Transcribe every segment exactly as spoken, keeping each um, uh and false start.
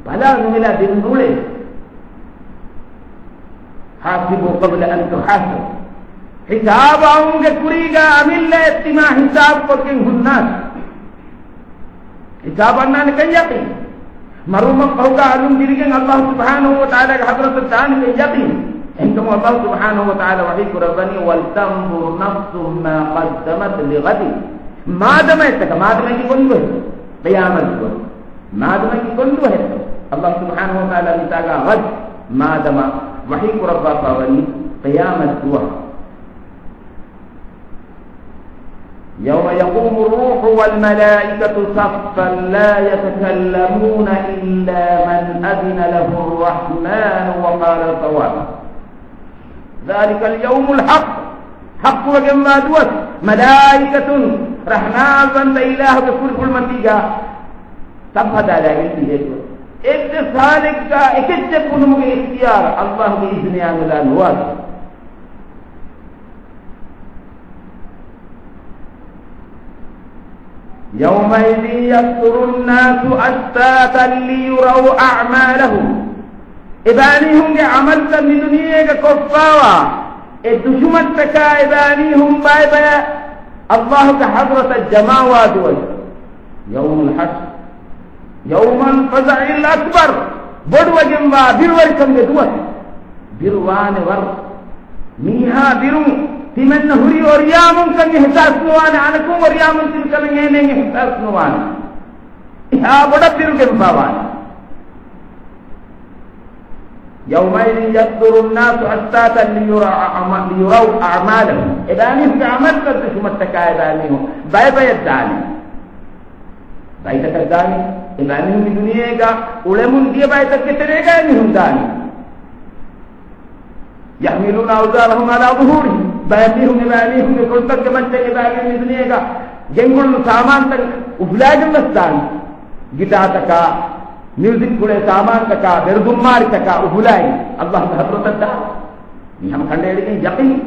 ބަލާ ނުމިލާ ދިރިއުޅޭ. حاسبوا قبل أن تحاسبوا. ހިސާބު އައުމުގެ ކުރީގަ އަމިއްލަ އެއްތިމާ ހިސާބުކޮށްގެން ހުންނާނެ. ހިސާބު އަންނާނެކަން ޔަޤީން. މަރުވުމަށް ފަހުގަ އަލުން ދިރިގެން އައްލާހު ސުބްޙާނަހު ވަ ތަޢާލާގެ ޙަޟްރަތަށް ދާނެކަން ޔަޤީން. އެހެންކަމުން އައްލާހު ސުބްޙާނަހު ވަ ތަޢާލާ ވަޙީ ކުރައްވަނީ، وَلْتَنْظُرْ نَفْسٌ مَا قَدَّمَتْ لِغَدٍ. މާދަމައެއްތަކަށް، މާދަމައަކީ ކޮންދުވަހެއް؟ ޤިޔާމަތް ދުވަހު. މާދަމައަކީ ކޮންދުވަހެއްތޯ؟ އައްލާހު ސުބްޙާނަހު ވަ ތަޢާލާ މިތާގަ ޣަދް، މާދަމާ، ވަޙީ ކުރައްވާފަ ވަނީ ޤިޔާމަތް ދުވަހަށް. يَوْمَ يَقُومُ الرُّوحُ وَالْمَلَائِكَةُ صَفًّا لَا يَتَكَلَّمُونَ إِلَّا مَنْ أَذِنَ لَهُ الرَّحْمَنُ وَقَالَ صَوَابًا. ذَلِكَ الْيَوْمُ الْحَقُّ. ޙައްޤުވެގެންވާ ދުވަސް. މަލާއިކަތުން، ރަޙްމާންވަންތަ އިލާހުގެ ކުރިފުޅުމަތީގަ ސަފް ހަދާލާގެން ތިބޭ ދުވަސް. އެއްވެސް ހާލެއްގަ އެކެއްޗެއް ބުނުމުގެ އިޚްތިޔާރު އައްލާހުގެ އިޒުނެއާ ނުލާ ނުވާތީ. يَوْمَئِذٍ يَصْدُرُ النَّاسُ أَشْتَاتًا لِيُرَوْا أَعْمَالَهُمْ. އެބައިމީހުންގެ ޢަމަލުތައް މިދުނިޔޭގަ ކޮށްފަވާ އެ ދުށުމަށްޓަކާ އެބައިމީހުން ބައިބަޔަށް އައްލާހުގެ ޙަޟްރަތަށް ޖަމާވާ ދުވަސް. يَوْمُ الْحَشْرِ. يَوْمَ الْفَزَعِ الْأَكْبَرِ، ބޮޑުވެގެންވާ ބިރުވެރިކަމުގެ ދުވަސް. ބިރުވާނެ ވަރު. މީހާ ބިރުން ތިމެންނަ ހުރި އޮރިޔާމުންކަން އިޙްސާސް ނުވާނެ، އަނެކުން އޮރިޔާމުން ތިބިކަމެއް އޭނައަށް އިޙްސާސް ނުވާނެ. އެހާ ބޮޑަށް ބިރުގެންފާވާނެ. يَوْمَئِذٍ يَصْدُرُ النَّاسُ أَشْتَاتًا لِيُرَوْا أَعْمَا-، لِيُرَوْا أَعْمَالَهُمْ. އެބައިމީހުންގެ ޢަމަލުތައް ދުށުމަށްޓަކާ އެބައިމީހުން ބައިބަޔަށް ދާނެ. ބައިތަކަށް ދާނެ. އެބައިމީހުން މި ދުނިޔޭގަ އުޅެމުން ދިޔަ ބައިތަކުގެ ތެރޭގަ އެމީހުން ދާނެ. يَحْمِلُونَ أَوْزَارَهُمْ عَلَىٰ ظُهُورِهِمْ. ބައެއް މީހުން އެބައިމީހުންގެ ކޮންތައްގެ މައްޗަށް އެބައިމީހުން މި ދުނިޔޭގަ ގެންގުޅުނު ސާމާންތައް އުފުލާގެން ވެސް ދާނެ. ގިޓާތަކާ، މިއުޒިކް ކުޅޭ ސާމާންތަކާ، ބެރުދުންމާރިތަކާ އުފުލާއި އައްލާހުގެ ޙަޟްރަތަށް ދާނެ. މީ ހަމަ ކަނޑައެޅިގެން ޔަޤީން.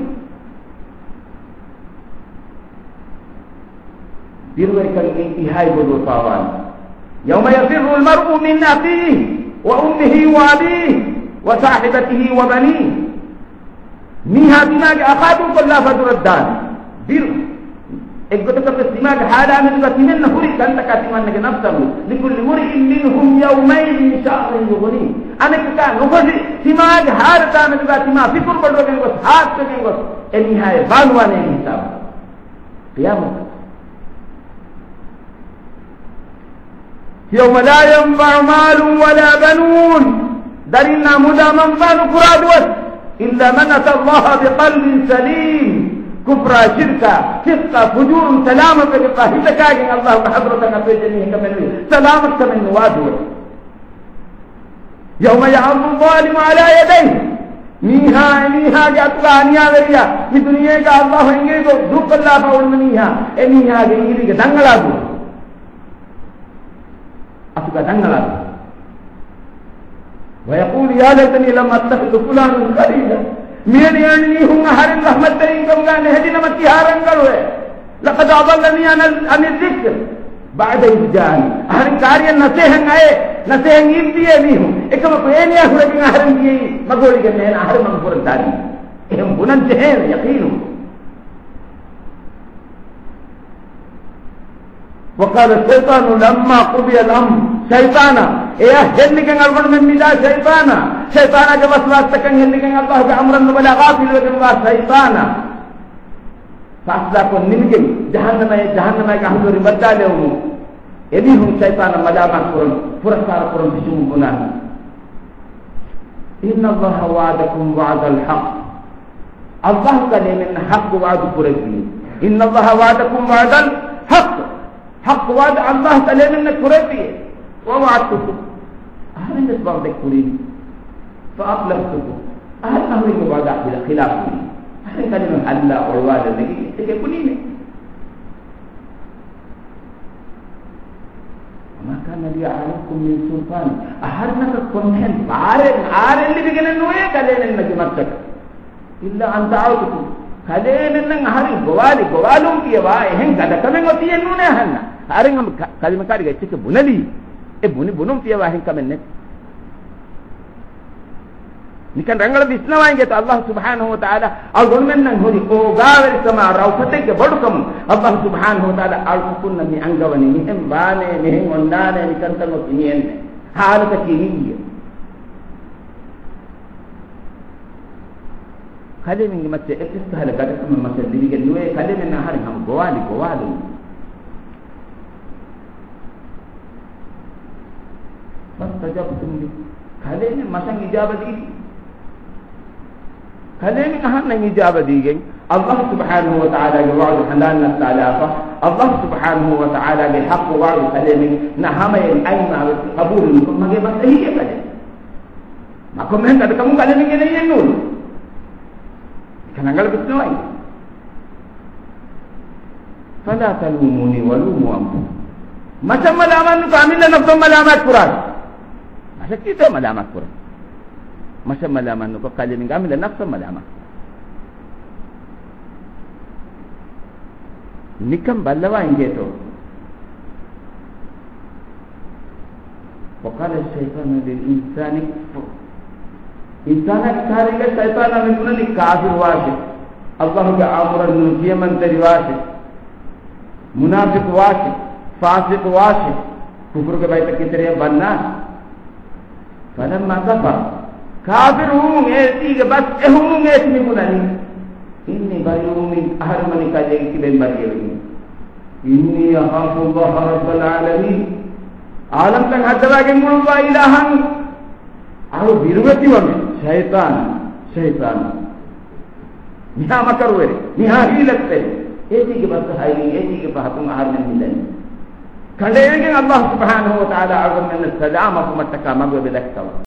ބިރުވެރިކަން އިންތިހާއި ބޮޑުވެފާވާނެ. يَوْمَ يَفِرُّ الْمَرْءُ مِنْ أَخِيهِ وَأُمِّهِ وَأَبِيهِ وَصَاحِبَتِهِ وَبَنِيهِ. މީހާ ތިމާގެ އަޚާ ދޫކޮށްލާފަ ދުރަށްދާނެ. ބިރު. އެއްގޮތަކަށް ވެސް ތިމާގެ ހާލާ މެދުގަ ތިމެންނަ ހުރި ކަންތަކާ ތިމަންނަގެ ނަފްސަށް ވި. لِكُلِّ امْرِئٍ مِنْهُمْ يَوْمَئِذٍ شَأْنٌ يُغْنِيهِ. އަނެކަކާ ނުގޮސި ތިމާގެ ހާލަތާ މެދުގަ ތިމާ ފިކުރު ބޮޑުވެގެން ގޮސް، ހާސްވެގެން ގޮސް، އެ މީހާއެއް ބާނުވާނޭ ހިސާބު. ޤިޔާމަތް. يَوْمَ لَا يَنْفَعُ مَالٌ وَلَا بَنُونَ. ދަރިންނާ މުދާ މަންފާ ނުކުރާ ދުވަސް. إِلَّا مَنْ أَتَى اللَّهَ بِقَلْبٍ سَلِيمٍ. ކުފްރާ، ޝިރްކާ، ފިސްޤާ، ފުޖޫރުން ސަލާމަތްވެގެންވާ ހިތަކާގެން އައްލާހުގެ ޙަޟްރަތަށް އަތުވެއްޖެ މީހެއް ކަމެއް ނުވި. ސަލާމަތްކަމެއް ނުވާ ދުވަސް. يَوْمَ يَعَضُّ الظَّالِمُ عَلَىٰ يَدَيْهِ. މީހާ، އެމީހާގެ އަތުގަ އަނިޔާވެރިޔާ، މި ދުނިޔޭގަ އައްލާހު އެނގޭގޮތް ދޫކޮށްލާފަ އުޅުނު މީހާ، އެމީހާގެ އިނގިލީގަ ދަނގަޅާ ދުވަސް. އަތުގަ ދަނގަޅާ ދުވަސް. وَيَقُولُ يَا لَيْتَنِي لَمْ أَتَّخِذْ فُلَانًا خَلِيلًا. މިއަދު އެ މީހުން އަހަރެން ރަޙްމަތްތެރިން ކަމުގަ ނެހެދިނަމަ ކިހާ ރަނގަޅުވޭ. لَقَدْ أَضَلَّنِي عَنِ، عَنِ الذِّكْرِ بَعْدَ إِذْ جَاءَنِي. އަހަރެން ކާރިއަށް ނަސޭހަތް އައޭ، ނަސޭހަތް އިއްވިއޭ މީހުން. އެކަމަކު އޭނަޔާ ހުރެގެން އަހަރެން ދިޔައީ މަގު އޮޅިގެން އޭނަ އަހަރެން މަގު ފުރަން ދާނީ. އެހެން ބުނަން ޖެހޭނެ ޔަޤީނުން. وَقَالَ الشَّيْطَانُ لَمَّا قُضِيَ الْأَمْرُ. ޝައިޠާނާ، އެޔާ ހެއްލިގެން އަޅުގަނޑުމެން މިދާ ޝައިޠާނާ، ޝައިޠާނާގެ ވަސްވާސްތަކަށް ހެއްލިގެން އައްލާހުގެ އަމުރަށް ނުބަލާ ޣާފިލުވެގެންވާ ޝައިޠާނާ. ފައިސަލާކޮށް ނިމިގެން ޖަހަންނަމައޭ، ޖަހަންނަމައިގެ އަހުލުވެރިން ބައްދާލެވުމުން އެމީހުން ޝައިޠާނަށް މަލާމާތު ކުރަން، ފުރައްސާރަ ކުރަން ފިށުމުން ބުނާނެ. إِنَّ اللَّهَ وَعَدَكُمْ وَعْدَ الْحَقِّ. އައްލާހު ތަޢާލާ އެމެންނަށް ޙައްޤު ވަޢުދު ކުރެއްވި. إِنَّ اللَّهَ وَعَدَكُمْ وَعْدَ الْحَقِّ. ޙައްޤު ވަޢުދު އައްލާހު ތަޢާލާ އެމެންނަށް ކުރެއްވި. وَوَعَدْتُكُمْ. އަހަރެން ވެސް ވަޢުދެއް ކުރީނީ. فَأَخْلَفْتُكُمْ. އަހަރެން އަހުރެންގެ ވަޢުދާ ޚިލާ-، ޚިލާފުވީ. އަހަރެން ކަލިމަ ހައްލާ އޮޅުވާލަން ނެގި އެއްޗެކޭ ބުނީމޭ. وَمَا كَانَ لِيَ عَلَيْكُمْ مِنْ سُلْطَانٍ. އަހަރެންނަކަށް ކޮންމެހެން ބާރެއް، އާރެއް ލިބިގެނެއް ނުވޭ ކަލޭމެންނަކީ މައްޗަކަށް. إِلَّا أَنْ دَعَوْتُكُمْ. ކަލޭމެންނަށް އަހަރެން ގޮވާލި، ގޮވާލުން ފިޔަވާ އެހެން ގަދަކަމެއް އޮތީއެއް ނޫނޭ އަހަންނަށް. އަހަރެން ހަމަ ކަ-، ކަލިމަ ކާރިގަ އެއްޗެކެއް ބުނެލީ. އެ ބުނި ބުނުން ފިޔަވާ އެހެން ކަމެއް ނެތް. ނިކަން ރަނގަޅަށް ވިސްނަވާ އިނގޭތޯ، ﷲ ސުބްޙާނަހޫ ވަތަޢާލާ އަޅުގަނޑުމެންނަށް ހުރި އޯގާވެރިކަމާ ރައުފަތެއްގެ ބޮޑުކަމުން ﷲ ސުބްޙާނަހޫ ވަތަޢާލާ އަޅުކަކުންނަށް މި އަންގަވަނީ މިހެން ވާނޭ، މިހެން އޮންނާނޭ، މިކަންތައް އޮތީ މިހެން. ހާލަތަކީ މިއީ. ކަލޭމެންގެ މައްޗަށް އެއްވެސް ކަހަލަ ގަދަކަމެއް މައްޗަށް ލިބިގެން ނުވޭ. ކަލޭމެން އަހަރެން ހަމަ ގޮވާލި ގޮވާލުން. فاستجبتم لي. ކަލޭމެން މަށަށް އިޖާބަ ދީގެން. ކަލޭމެން އަހަންނަށް އިޖާބަ ދީގެން. ﷲ ސުބްޙާނަހޫ ވަތަޢާލާގެ ވަޢުދު ހަނދާން ނައްތާލާފަ. ﷲ ސުބްޙާނަހޫ ވަތަޢާލާގެ ޙައްޤު ވަޢުދު ކަލޭމެން ނަ ހަމަޔަށް އައިމާ ވެސް ޤަބޫލު ނުކޮށް މަގޭ ބަސް އެހީގެ ކަލޭ. މަކޮންމެހެން ގަދަކަމުން ކަލޭމެން ގެނައީއެއް ނޫން. ކަނަނގަޅަ ބިސްނަވައި. فلا تلوموني ولوموا أنفسكم. މަށަށް މަލާމާތް ނުކޮށް އަމިއްލަ ނަފްސަށް މަލާމާތް ކުރާ. މަށަށް ކީއްތޯ މަލާމާތް ކުރާ؟ މަށަށް މަލާމާތް ނުކޮށް ކަލޭމެން އަމިއްލަ ނަފްސަށް މަލާމާތް. ނިކަން ބައްލަވާ އިނގޭތޯ. وقال الشيطان للإنسان اكفر. އިންސާނާގެ ކަހަލަ ޝައިޠާނާ މި ބުނަނީ ކާފިރު ވާށޭ، ﷲގެ އާމުރަށް ނުކިޔަމަންތެރި ވާށޭ، މުނާފިޤު ވާށޭ، ފާސިޤު ވާށޭ، ކުފުރުގެ ބައިތަކެއް ތެރެއަށް ވަންނާނެ. فلما كفر، ކާފިރު ވުމުން އޭތީގެ ބަސް އެހުމުން އޭތި މި ބުނަނީ. إني بريء منك، އަހަރެން ވަނީ ކަލޭގެ ކިބައިން ބަރީއެއް ވެގެން. إني أخاف الله رب العالمين. ޢާލަމްތައް ހައްދަވާ ގެންގުޅުއްވާ އިލާހަށް އަޅު ބިރުވެތިވަމެ. ޝައިޠާން، ޝައިޠާން. މިހާ މަކަރުވެރި، މިހާ ހީލަތްތެރި. އޭތީގެ ބަސް ހައިރީ، އޭތީގެ ފަހަތުން އަހަރެމެން މިދަނީ. ކަނޑައެޅިގެން ﷲ ސުބްޙާނަހޫ ވަތަޢާލާ އަޅުގަނޑުމެންނަށް ސަލާމަތްވުމަށްޓަކާ މަގު އެބަ ދައްކަވާ.